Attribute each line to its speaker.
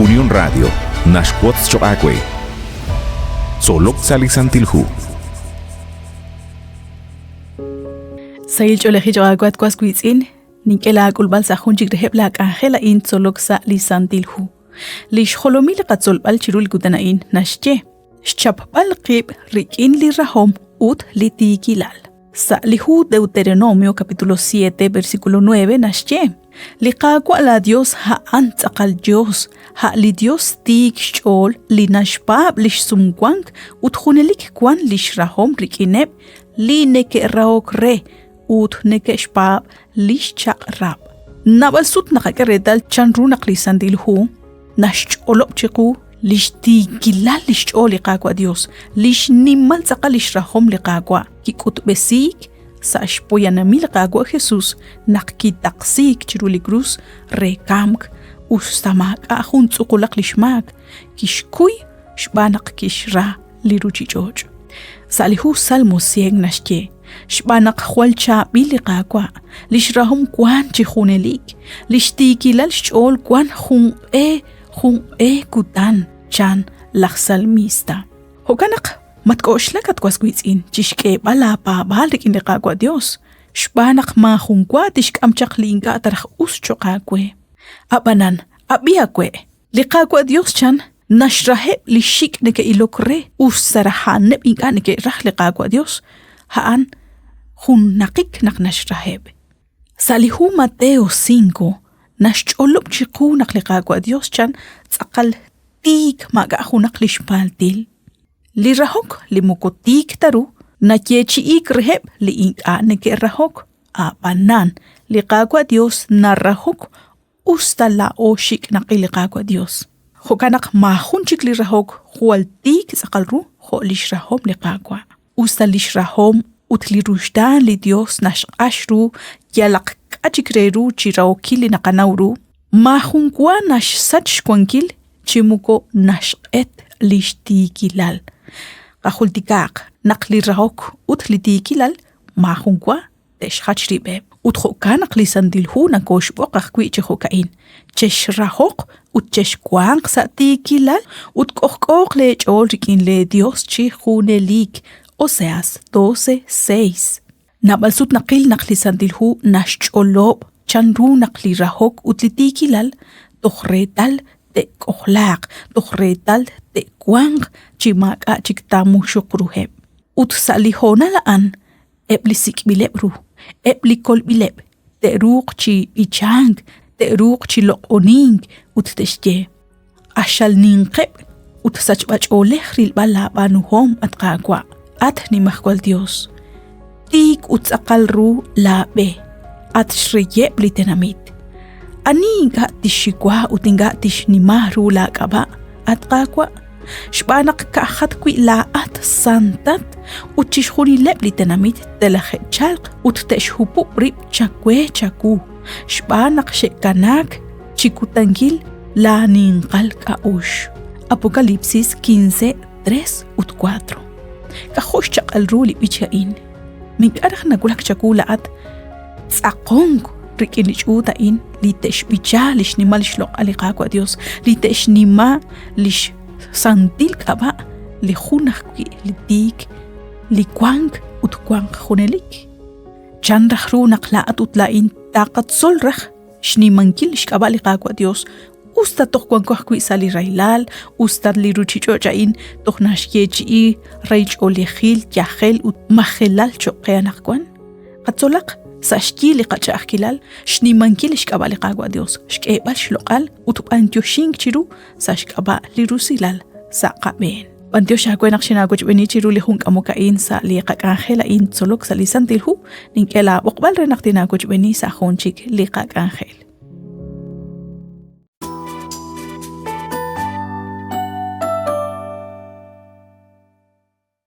Speaker 1: Unión Radio naxwotz choq' aawe. Tzolok sa' li Santil Hu.
Speaker 2: Sahil ch'oolejil choq' aawe at was wiitz'in, nink'e laak'ulb'al sa' jun chik reheb' laak'anjel a'in tzolok sa' li Santil Hu. Li xjolomil li qatzolb'al chiru li kutan a'in naxye, xchapb'al qib' rik'in li rahom ut li tiikilal. Sa' li hu Deuteronomio capítulo 7 versículo 9 naxye, Li Qaawa' laa Dios a'an tz'aqal Dios, a' li Dios tiik xch'ool li naxpaab' lix sumwank ut junelik wan lix rahom rik'ineb' li neke'rahok re ut neke'xpaab' lix chaq'rab'. Naab'al sut naqak'e reetal chan ru naq li Santil Hu naxch'olob' chiqu lix tiikilal lix ch'ool li Qaawa' Dios, lix nimal tz'aqal lix rahom li Qaawa' kik'utb'esiik sa' xpoyanamil li Qaawa' Jesus naq kitaqsiik chiru li krus re kamk, us ta maak'a' jun tz'uqulaq lix maak, kixkuy xb'aan naq kixra li ruchich'och'. Sa' li hu Salmo 100 naxye, Xb'aan naq jwal chaab'il li Qaawa', lix rahom wank chi junelik, lix tiikilal xch'ool wank junq'e junq'e kutan, chan laj salmista. Jo'kan naq matk'oxlak at was wiitz'in chi xk'eeb'al aapaab'aal rik'in li Qaawa' Dios, xb'aan naq maajun wa tixk'am chaq li ink'a' ta raj us cho'q aawe. Ab'anan, ab'i awe', li Qaawa' Dios chan naxraheb' li xik' neke'ilok re, us ta raj a'aneb' ink'a' neke'raj li Qaawa' Dios, a'an junnaqik naq naxraheb'. Sa' li hu Mateo 5 naxch'olob' chiqu naq li Qaawa' Dios chan tz'aqal tiik maak'a' junaq li xpaaltil. Li rahok li moko tiik ta ru nayeechi'iik reheb' li ink'a' neke'rahok, a'b'anan li Qaawa' Dios narahok us ta laa'o xik' naqil li Qaawa' Dios. Jo'kan naq maajun chik li rahok jwal tiik tz'aqal ru jo' lix rahom li Qaawa'. Us ta lix rahom ut li ruxtaan li Dios naxq'ax ru yalaq k'a' chik re ru chi rahokil li naqanaw ru, maajun wa naxsach xwankil chi moko naxq'et lix tiikilal. Qajultikaaq naq li rahok ut li tiikilal maajun wa te'xjach rib'eb'. Ut jo'kan naq li Santil Hu nakooxb'oq ajwi' chi jo'ka'in, Chexrahoq ut chexwanq sa' tiikilal ut k'ojk'ooq leech'ool rik'in leeYos chi junelik. Oseas 12, 6. Naab'al sut naqil naq li Santil Hu naxch'olob' chanru naq li rahok ut li tiikilal toj reetal te'k'ojlaaq, toj reetal te'wanq chi maak'a' chik taamuxuq ruheb'. Ut sa' li hoonal a'an eb' li sik'b'ileb' ru, eb' li kolb'ileb', te'ruuq chi b'ichank, te'ruuq chi loq'onink ut te'xye, Q'axal ninqeb' ut sachb'ach'oolej rilb'al laab'aanuhom, at Qaawa', at Nimajwal Yos. Tiik ut tz'aqal ru laab'e, at xreyeb' li tenamit. Ani ink'a' tixxiwa ut ink'a' tixnima ru laak'ab'a', at Qaawa'? Xb'aan naq ka'ajat wi' laa'at santat ut chixjunileb' li tenamit telaje'chalq ut te'xhupub' rib' chawe chawu, xb'aan naq xe'kanaak chi kutankil laaninqal k'a'uxl. Apocalipsis 15, 3 ut 4. K'ajo' xchaq'al ru li b'ich a'in. Mink'a' raj nawulak chawu laa'at tz'aqonk rik'in li ch'uut a'in li te'xb'icha li xnimal xloq'al li Qaawa' Dios, li te'xnima li xsantil k'ab'a' li jun ajwi' li tiik, li wank ut wanq junelik. Chan raj ru naq laa'at ut laa'in taqatzol raj xnimankil li xk'ab'a' li Qaawa' Dios us ta toj wanko ajwi' sa' li rahilal, us ta li ruuchich'och' a'in toj naxyeechi'i rey ch'oolejil, yajel ut majelal cho'q qe anaqwan. Qatzolaq sa' xyi li qach'a'ajkilal xnimankil li xk'ab'a' li Qaawa' Dios, xk'eeb'al xloq'al ut b'anyoxink chiru sa' xk'ab'a' li rusilal sa' qab'een. B'antiox aawe naq xinaawochb'eeni chiru li jun k'amok a'in sa' li qak'anjel a'in tzolok sa' li Santil Hu. Nink'e laab'oqb'al re naq tinaawochb'eeni sa' jun chik li qak'anjel.